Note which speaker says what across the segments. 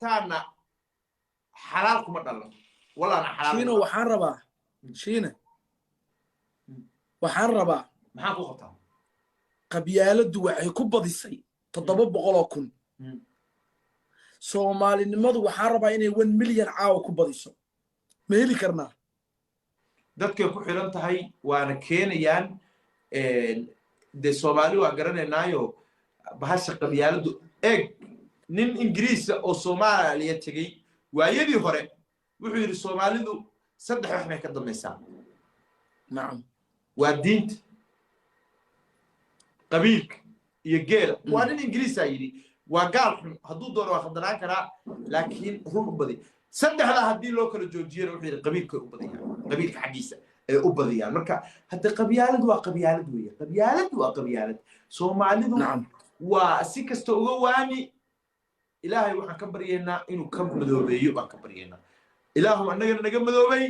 Speaker 1: Taana xalaal kuma dhalan, wallaana xalaal.
Speaker 2: Shiino, waxaan rabaa, Shiine, waxaan rabaa.
Speaker 1: Maxaa ku qabtaa?
Speaker 2: Qabyaaladdu waxay ku badisay 700,000. Soomaalinimadu waxaan rabaa inay 1 million caawa ku badiso. Ma heli karnaa?
Speaker 1: Dadkay ku xiran tahay, waana keenayaan. Dee Soomaali waa garanaynaayo bahasha qabyaaladdu. Eeg, nin Ingiriisa oo Soomaaliya tegey waayadii hore wuxuu yidhi: "Soomaalidu saddex wax bay ka dambaysaa." Waa diinta, qabiilka iyo geela. Waa nin Ingiriisaa yidhi, waa gaal xun, hadduu doono waa khaldanaan karaa, laakiin run u badi. Saddexdaa haddii loo kala joojiyana, wuxuu yidhi, qabiilkay u badiyaan, qabiilka xaggiisa ay u badiyaan. Marka hadde qabyaalad waa qabyaalad weeye, qabyaalad waa qabyaalad. Soomaalidu waa si kasta uga waani. Ilaahay waxaan ka baryaynaa inuu ka madoobeeyo baan ka baryaynaa. Ilaahu annagana naga madoobay,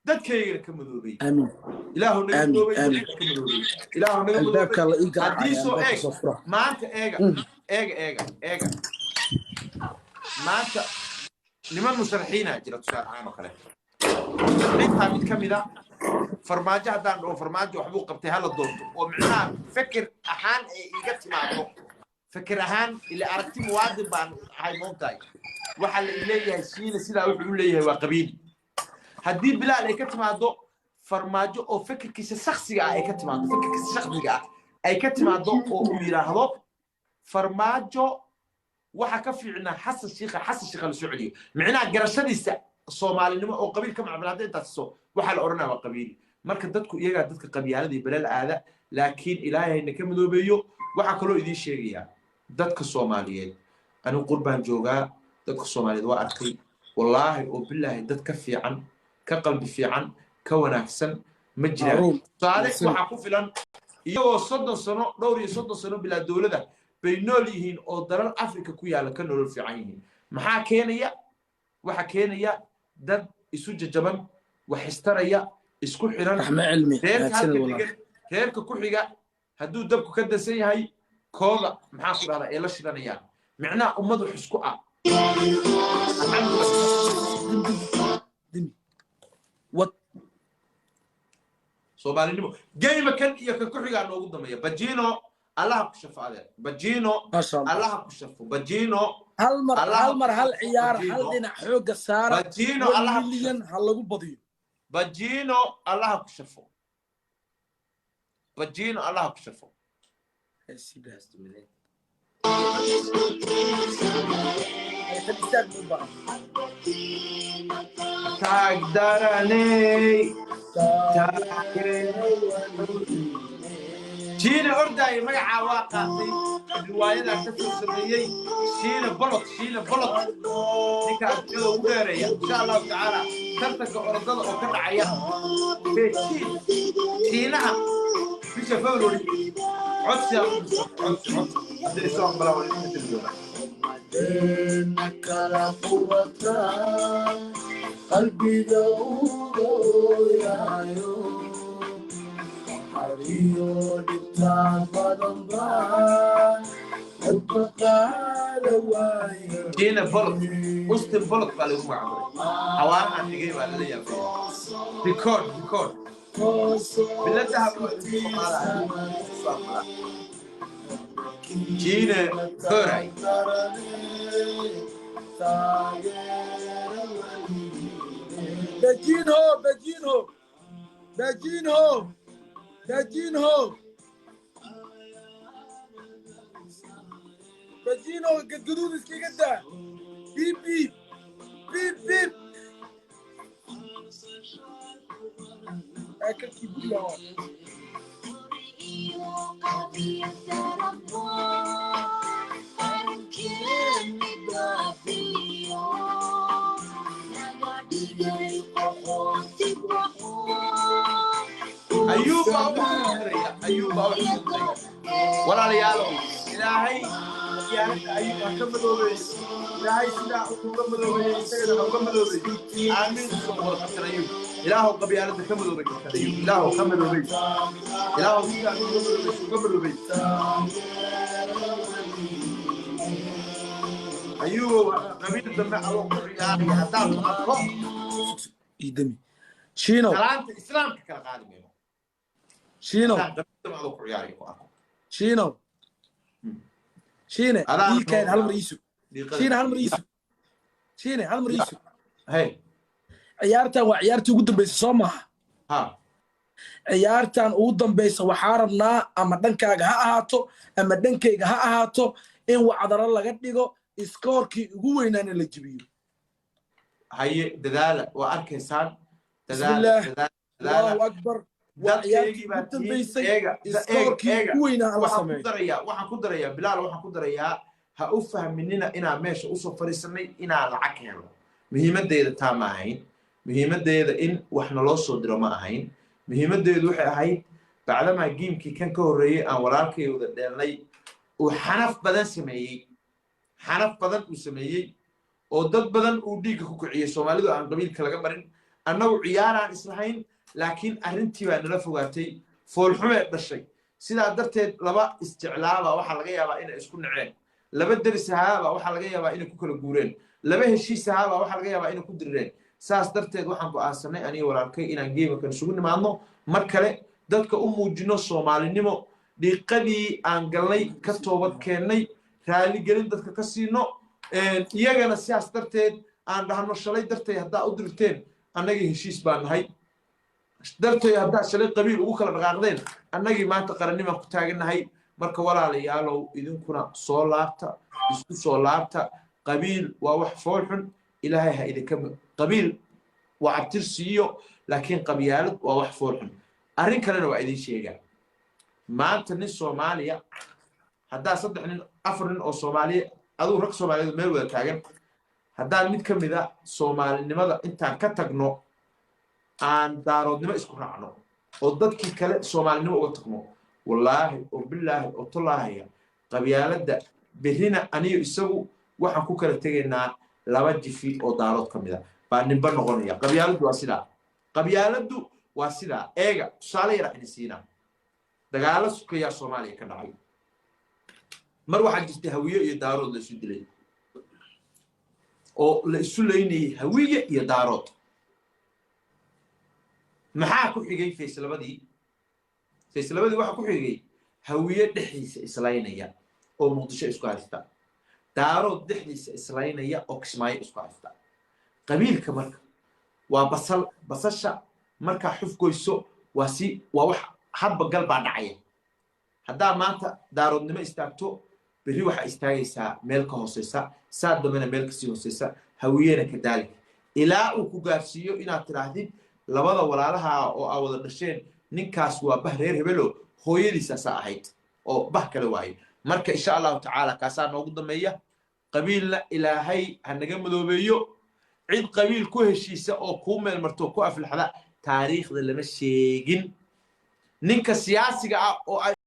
Speaker 1: dadkaygana ka madoobay.
Speaker 2: Aamin.
Speaker 1: Ilaahu naga
Speaker 2: Aamin,
Speaker 1: madoobay,
Speaker 2: aamin.
Speaker 1: dadka ka madoobay, Ilaahu naga madoobay.
Speaker 2: Albaabkaa la ii
Speaker 1: Haddii
Speaker 2: garaacaya.
Speaker 1: soo
Speaker 2: Albaabka
Speaker 1: eeg.
Speaker 2: soo fura.
Speaker 1: Maanta eega, eega, eega, eega, maanta niman musharaxiina jira. Tusaale ahaan oo kale, musharaxiintaa mid ka mida, Farmaajo, haddaan dhaho Farmaajo waxbuu qabtay, hala doorto, oo micnaha feker ahaan ay iga timaado, feker ahaan, ila aragti muwaadin baan ahay, moogtahay, waxaa la leeyahay Shiina sidaa wuxuu u leeyahay waa qabiili. Haddii Bilaal ay ka timaado Farmaajo oo fekerkiisa shaksiga ah ay ka timaado, fekerkiisa shaksiga ah ay ka timaado, oo uu yidhaahdo Farmaajo waxa ka fiicnaa Xasan Shiikha, Xasan Shiikha la soo celiyo, micnaha garashadiisa Soomaalinimo oo qabiil ka macmal hadday intaas siso, waxaa la odhanaya waa qabiili. Marka dadku iyagaa dadka qabyaalada iyo belal aada, laakiin Ilaahayna ka madoobeeyo. Waxaa kaloo idiin sheegayaa dadka Soomaaliyeed, anigu qurbaan joogaa, dadka Soomaaliyeed waa arkay, wallaahi oo bilaahi, dad ka fiican, ka qalbi fiican, ka wanaagsan ma jiraan.
Speaker 2: Haruun.
Speaker 1: Tusaale
Speaker 2: Wanaagsan.
Speaker 1: waxaa ku filan iyagoo 30 sano, dhowr iyo 30 sano bilaa dowlada bay nool yihiin, oo dalal Africa ku yaalla ka nolol fiican yihiin. Maxaa keenaya? Waxaa keenaya dad isu jajaban, wax istaraya, isku xiran.
Speaker 2: Raxme Cilmi.
Speaker 1: Reerka
Speaker 2: Mahadsanid
Speaker 1: halka
Speaker 2: walaal.
Speaker 1: degan, reerka ku xiga hadduu dabku ka dansan yahay, kooda maxaa ku dhahdaa ay la shidanayaan. Micnaha ummad wax isku ah. Alxamdulillah.
Speaker 2: Dimi wad.
Speaker 1: Soomaalinimo geyma kan iyo kan ku xigaa noogu dambeeya. Bajino, Allaha ku shafo, adeer Bajino.
Speaker 2: Maasha Allah.
Speaker 1: Allaha ku shafo, Bajino.
Speaker 2: Hal mar,
Speaker 1: Allaha
Speaker 2: hal mar, hal
Speaker 1: ku
Speaker 2: ciyaar, hal
Speaker 1: Bajino.
Speaker 2: dhinac xoogga saara.
Speaker 1: Bajino,
Speaker 2: 1
Speaker 1: Allaha ku
Speaker 2: milyan
Speaker 1: shafo.
Speaker 2: ha lagu badiyo.
Speaker 1: Bajino, Allaha ku shafo. Bajino, Allaha ku shafo.
Speaker 2: Sidaas dumineed. Tan istaag ma u baahan.
Speaker 1: Taag daraney. Shiina ordaaya magacaa waa qaatay, riwaayadaa ka soo sameeyey. Shiina Bolot, Shiina Bolot, ninka adduunyada ugu dheereeya, insha Allahu tacaala tartanka orodada oo ka dhacaya Beijing, Shiinaha, bisha February, codsi aan u dirsan, codsi, codsi hadday soo aqbalaan waa idinka tiri doonaa.
Speaker 3: Kala quwata qalbiga uga ooyayo, xariyo dhibtaa badan baa dadka qaada waayo.
Speaker 1: Shiina Bolot, Usain Bolt baa lagu magacaabay. Xawaarahan dhigay baa lala yaabay, record, record biladaha waa idinku soo qaada haddii soo aqbalaan. Shiina Horay.
Speaker 3: Taageera.
Speaker 2: Bajinho, Bajinho, Bajinho, Bajinho, Bajinho, gadgaduud iskaga daa. Biib biib biib biib. Aakalkii Puntland waa.
Speaker 1: Ayuub baa u xasuusinaya, Ayuub baa u xasuusinaya. Walaalayaalow, Ilaahay qabyaaladda Ayuub ha ka madoobeeyo. Ilaahay sidaa uga madoobeeyey isagana ha uga madoobeeyo. Aamiin usoo qoro Kabtan Ayuub. Ilaahow qabyaaladda ka madoobay Kabtan Ayuub, Ilaahow ka madoobay, Ilaahow sidaa uga madoobeysay uga madoobay. Ayuu qabiil dambe adoo ku ciyaaraya haddaan arko.
Speaker 2: Iidami, Shiinow.
Speaker 1: Salaanta Islaamka kala qaadi mayno.
Speaker 2: Shiinow.
Speaker 1: Haddaan qabiil dambe adoo ku ciyaaraya ku arko.
Speaker 2: Shiinow, Shiine.
Speaker 1: Adaa.
Speaker 2: Ii keen hal mar, iisu.
Speaker 1: Dhiiqada.
Speaker 2: Shiine, hal mar iisu. Shiine, hal mar iisu.
Speaker 1: Hey.
Speaker 2: Ciyaartan waa ciyaartii ugu dambaysa, soo maaha?
Speaker 1: Ha.
Speaker 2: Ciyaartan ugu dambaysa waxaa rabnaa, ama dhankaaga ha ahaato ama dhankayga ha ahaato, in wacdaro laga dhigo, score-kii ugu weynaana la jibiyo.
Speaker 1: Haye, dadaala, waa arkaysaan, dadaala.
Speaker 2: Bismillaah.
Speaker 1: Dadaala, dadaala.
Speaker 2: Allahu akbar, waa ciyaartii
Speaker 1: Dadkaygii baa
Speaker 2: ugu dambaysay.
Speaker 1: tihiin. Eega, eega.
Speaker 2: Score-kii
Speaker 1: Eega.
Speaker 2: ugu weynaa hala
Speaker 1: Waxaan ku
Speaker 2: sameeyo.
Speaker 1: darayaa, waxaan ku darayaa, Bilaal, waxaan ku darayaa, ha u fahminina inaan meesha usoo fadhiisanay inaan lacag ka helo. Muhiimaddeeda taa ma ahayn. Muhiimaddeeda in wax naloo soo diro ma ahayn. Muhiimaddeedu waxay ahayd, bacdamaa game-kii kan ka horreeyey aan walaalkay wada dheelnay uu xanaf badan sameeyey, xanaf badan uu sameeyey oo dad badan uu dhiigga ku kiciyey, Soomaalidu aan qabiilka laga marin, annagu ciyaaraan islahayn, laakiin arrintii baa nala fogaatay, foolxumee dhashay. Sidaa darteed laba isjeclaaba waxaa laga yaabaa inay isku naceen, laba deris ahaaba waxaa laga yaabaa inay ku kala guureen, laba heshiis ahaaba waxaa laga yaabaa inay ku dirireen. Saas darteed waxaan go'aansanay, aniga walaalkay, inaan game-kan isugu nimaadno mar kale, dadka u muujino Soomaalinimo, dhiiqadii aan galnay ka toobad keennay, raaligelin dadka ka siino iyagana. Sidaas darteed aan dhahno, shalay darteed haddaa u dirteen, annagii heshiis baan nahay. Darteed haddaa shalay qabiil ugu kala dhaqaaqdeen, annagii maanta qarannimaan ku taagannahay. Marka walaalayaalow, idinkuna soo laabta, isku soo laabta. Qabiil waa wax foolxun. Ilaahay ha idinka. Qabiil waa abtir siiyo, laakiin qabyaalad waa wax foolxun. Arrin kalena waa idin sheegaa. Maanta nin Soomaaliya haddaa saddex nin, afar nin oo Soomaaliya, aduu rag Soomaaliyeed meel wada taagan, haddaan mid ka mida Soomaalinimada intaan ka tagno aan Daaroodnimo isku raacno oo dadkii kale Soomaalinimo uga tagno, wallaahi oo bilaahi oo tolaahaya, qabyaaladda berrina aniyo isagu waxaan ku kala tegaynaa laba jifi oo Daarood ka mida baa ninba noqonaya. Qabyaaladdu waa sidaa, qabyaaladdu waa sidaa. Eega, tusaale yara idin siinaa. Dagaalo sukayaa Soomaaliya ka dhacay. Mar waxaa jirtay Hawiye iyo Daarood la isu dilay oo la isu laynayay, Hawiye iyo Daarood. Maxaa ku xigay? Fayslabadii, fayslabadii waxaa ku xigay Hawiye dhexdiisa islaynaya oo Muqdisho isku haysta, Daarood dhexdiisa islaynaya oo Kismaayo isku haysta. Qabiilka marka waa basal. Basasha markaa xufgoyso waa si waa wax hadba gal baa dhacaya. Haddaa maanta Daaroodnimo istaagto, berri waxaa istaagaysaa meel ka hooseysa, saa dambena meel kasii hooseysa, Hawiyena kadalik, ilaa uu ku gaarsiiyo inaad tidhaahdid labada walaalaha oo aa wada dhasheen, ninkaas waa bah reer hebelo, hooyadiisaasaa ahayd oo bah kale waaye. Marka insha Allahu tacaala kaasaa noogu dambeeya. Qabiilna Ilaahay ha naga madoobeeyo. Cid qabiil ku heshiisa oo kuu meel marto, ku aflaxda, taariikhda lama sheegin. Ninka siyaasiga ah oo ay